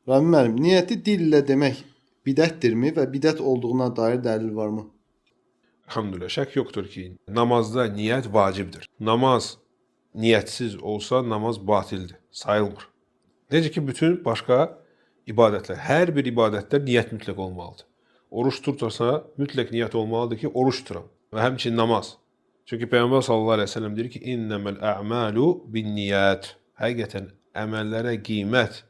Rəmi müəllim, niyyəti dillə demək bidətdirmi və bidət olduğuna dair dəlil varmı? Elhamdülillah, şək yoxdur ki, namazda niyyət vacibdir. Namaz niyyətsiz olsa namaz batildir, sayılmır. Necə ki bütün başqa ibadətlər, hər bir ibadətdə niyyət mütləq olmalıdır. Oruç tutursa mütləq niyyət olmalıdır ki, oruç tuturam və həmçinin namaz. Çünki Peyğəmbər sallallahu əleyhi və səlləm deyir ki, "İnneməl a'malu binniyat." Həqiqətən əməllərə qiymət,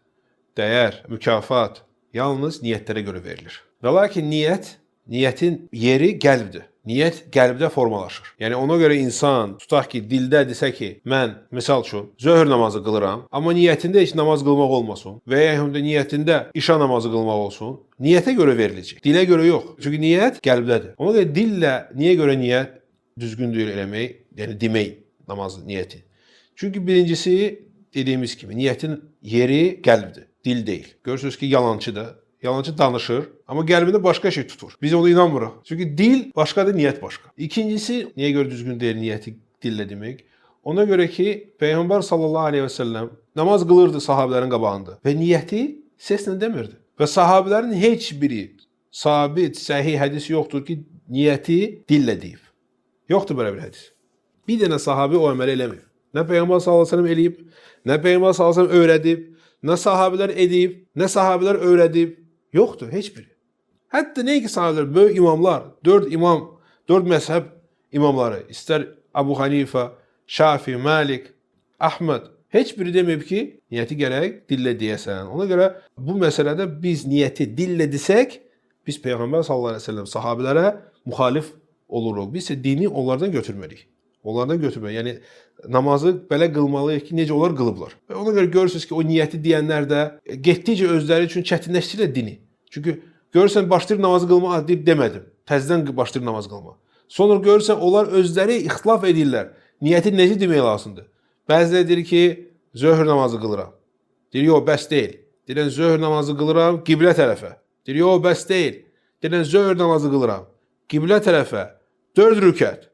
dəyər, mükafat yalnız niyyətlərə görə verilir. Və lakin niyyət, niyyətin yeri qəlbdir. Niyyət qəlbdə formalaşır. Yəni ona görə insan tutaq ki, dildə desə ki, mən misal üçün zöhr namazı qılıram, amma niyyətində heç namaz qılmaq olmasın və ya həm də niyyətində işa namazı qılmaq olsun, niyyətə görə veriləcək. Dilə görə yox. Çünki niyyət qəlbdədir. Ona görə dillə niyə görə niyyət düzgün deyil eləmək, yəni demək namazın niyyəti. Çünki birincisi dediyimiz kimi niyyətin yeri qəlbdir, dil deyil. Görürsünüz ki, yalançıdır. Yalançı danışır, amma qəlbində başqa şey tutur. Biz ona inanmırıq. Çünki dil başqadır, niyyət başqa. İkincisi, niyə görə düzgün deyil niyyəti dillə demək? Ona görə ki, Peyğəmbər sallallahu əleyhi və səlləm namaz qılırdı sahabələrin qabağında və niyyəti səslə demirdi. Və sahabələrin heç biri sabit, səhih hədis yoxdur ki, niyyəti dillə deyib. Yoxdur belə bir hədis. Bir dənə sahabi o əməli eləməyib. Nə Peyğəmbər sallallahu əleyhi və səlləm eləyib, nə Peyğəmbər sallallahu əleyhi və səlləm öyrədib, nə sahabilər edib, nə sahabilər öyrədib. Yoxdur heç biri. Hətta nəinki sahabələr, böyük imamlar, dörd imam, dörd məzhəb imamları, istər Əbu Hanifa, Şafi, Malik, Əhməd, heç biri deməyib ki, niyyəti gərək dillə deyəsən. Ona görə bu məsələdə biz niyyəti dillə desək, biz Peyğəmbər sallallahu əleyhi və səlləm sahabələrə müxalif oluruq. Biz isə dini onlardan götürməliyik. Onlardan götürməliyik. Yəni namazı belə qılmalıyıq ki, necə onlar qılıblar. Və ona görə görürsünüz ki, o niyyəti deyənlər də getdikcə özləri üçün çətinləşdirirlər dini. Çünki görürsən başlayır namazı qılmağa deyib demədim. Təzədən başlayır namaz qılmağa. Sonra görürsən onlar özləri ixtilaf edirlər. Niyyəti necə demək lazımdır? Bəziləri deyir ki, zöhr namazı qılıram. Deyir, yox, bəs deyil. Deyirən zöhr namazı qılıram qiblə tərəfə. Deyir, yox, bəs deyil. Deyirən zöhr namazı qılıram qiblə tərəfə 4 rükət.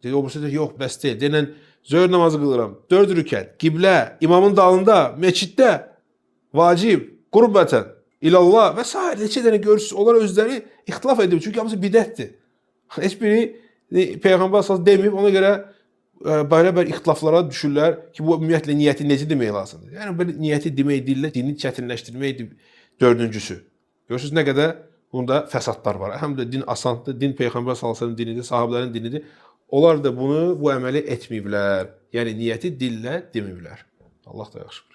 Deyir, o birisi deyir, yox, bəs deyil. Deyirən zöhr namazı qılıram 4 rükət, qiblə, imamın dalında, meçiddə, vacib, qurbətən, ilallah və sair neçə dənə görürsünüz, onlar özləri ixtilaf edib. Çünki hamısı bidətdir. Heç biri Peyğəmbər sallallahu deməyib, ona görə belə-belə ixtilaflara düşürlər ki, bu ümumiyyətlə niyyəti necə demək lazımdır. Yəni belə niyyəti demək dillə dini çətinləşdirməkdir dördüncüsü. Görürsünüz nə qədər bunda fəsadlar var. Əlhamdülillah din asandır. Din Peyğəmbər sallallahu əleyhi və səlləm dinidir, sahabələrin dinidir. Onlar da bunu, bu əməli etməyiblər. Yəni niyyəti dillə deməyiblər. Allah da yaxşı bilir.